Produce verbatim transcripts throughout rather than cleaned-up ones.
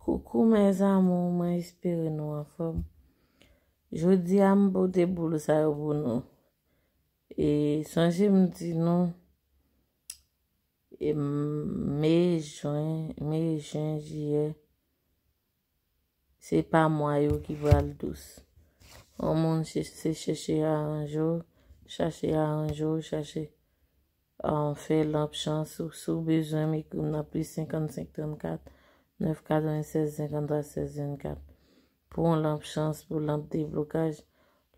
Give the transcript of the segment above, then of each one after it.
Coucou mes amours, mwen espere nou anfòm. Jodi a m pote boul sa yo pou nou. E sonje m di nou, e me, jen, me, jen, jiyè, se pa mwa yo ki pral dous. Yon moun che-, se chèche aranje w, chache aranje w, chache, um, fè lanp chans ou. Si w bezwen m, ekri m nan plis senkannsenk trannkat nèf katrevennsèz senkanntwa sèz vennkat. Pou yon lanp chans, pou lanp deblokaj,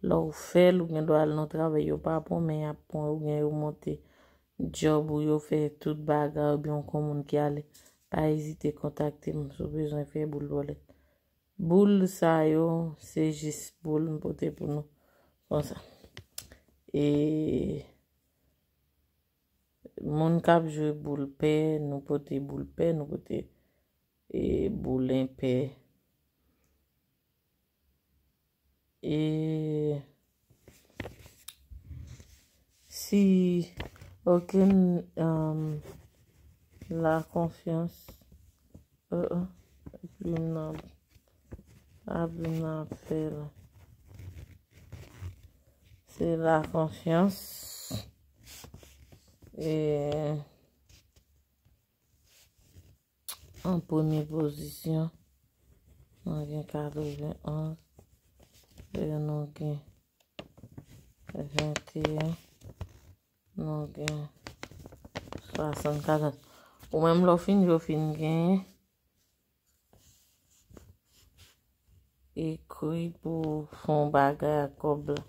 lè w fè l, ou gen dwa al nan travay, yo pa pran, men y ap pran, oubyen yo monte djòb ou, yo fè tout bagay, oubyen w kon moun ki ale, pa ezite kontakte m si w bezwen fè boul vòlèt. Boul sa yo, se jis boul m pote pou nou. Konsa. E moun k ap jwe boul pè, nou pote boul pè, nou pote, e, boul enpè. E si, ok, um, la konfyans. Uh, uh, plim nan, a plim nan ap fè la. Se la konfyans. E an premye pozisyon, nou gen katrevenn onz, e nou gen venteyen, nou gen swasannkatòz. Ou menm lè w fin jwe, w fin genyen, ekri pou w fè yon bagay ak kòb la.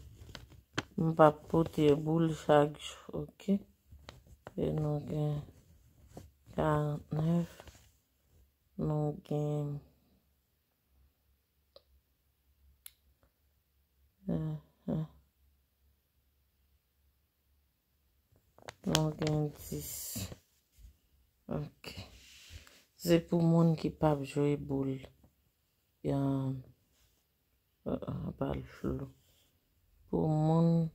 M p ap pote boul chak jou, ok? E nou gen karantnèf, nou gen, mhm. Nou gen dis. Ok. Se pou moun ki p ap jwe boul. Yan, uh, uh, pa l flou. Pou moun,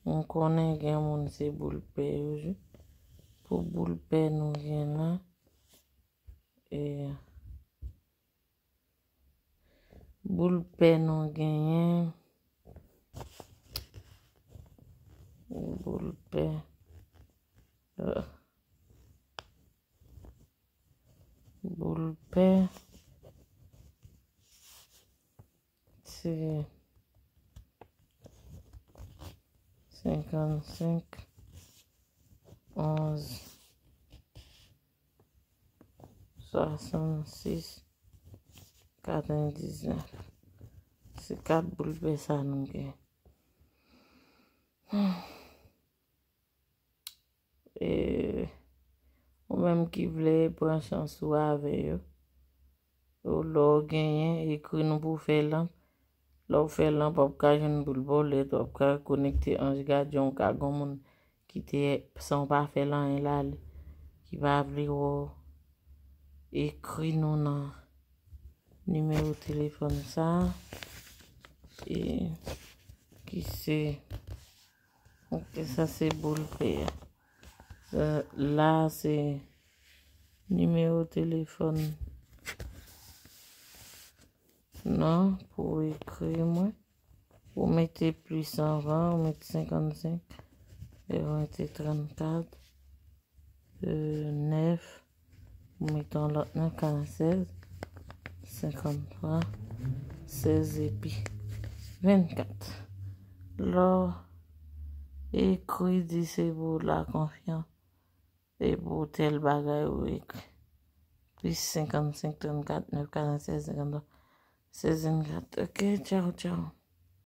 m konnen gen moun se boul pè yo jwe. Pou boul pè nou gen la, e boul pè nou genyen. Boul pè. Euh. Boul pè. Se senkannsenk, onz, swasannsis, katrevendiznèf. Se kat boul pè sa nou gen. E ou menm ki vle pran chans ou avè yo. Ou lè w genyen, ekri nou pou w fè lanp. Lè w fè lanp, w ap ka jwenn boul vòlèt, w ap ka konekte anj gadyen, w ka gon moun ki te san w pa fè l anyen l ale, ki pa vle wè w. Ekri nou nan nimewo telefòn sa a, e ki se, ok, sa se boul pè a. Sa, la se nimewo telefòn nan pou w ekri mwen. Ou mete plis anvan, ou mete senkannsenk, e ou mete trannkat, e nèf, ou mete yon lòt nèf, karannsèz, senkanntwa, sèz epi vennkat. Lè w ekri, di se pou la konfyans. E pou tèl bagay ou ekri. Plis senkannsenk, trannkat, nèf, karannsèz, senkanntwa, sèz, vennkat. Ok, tchaw, tchaw.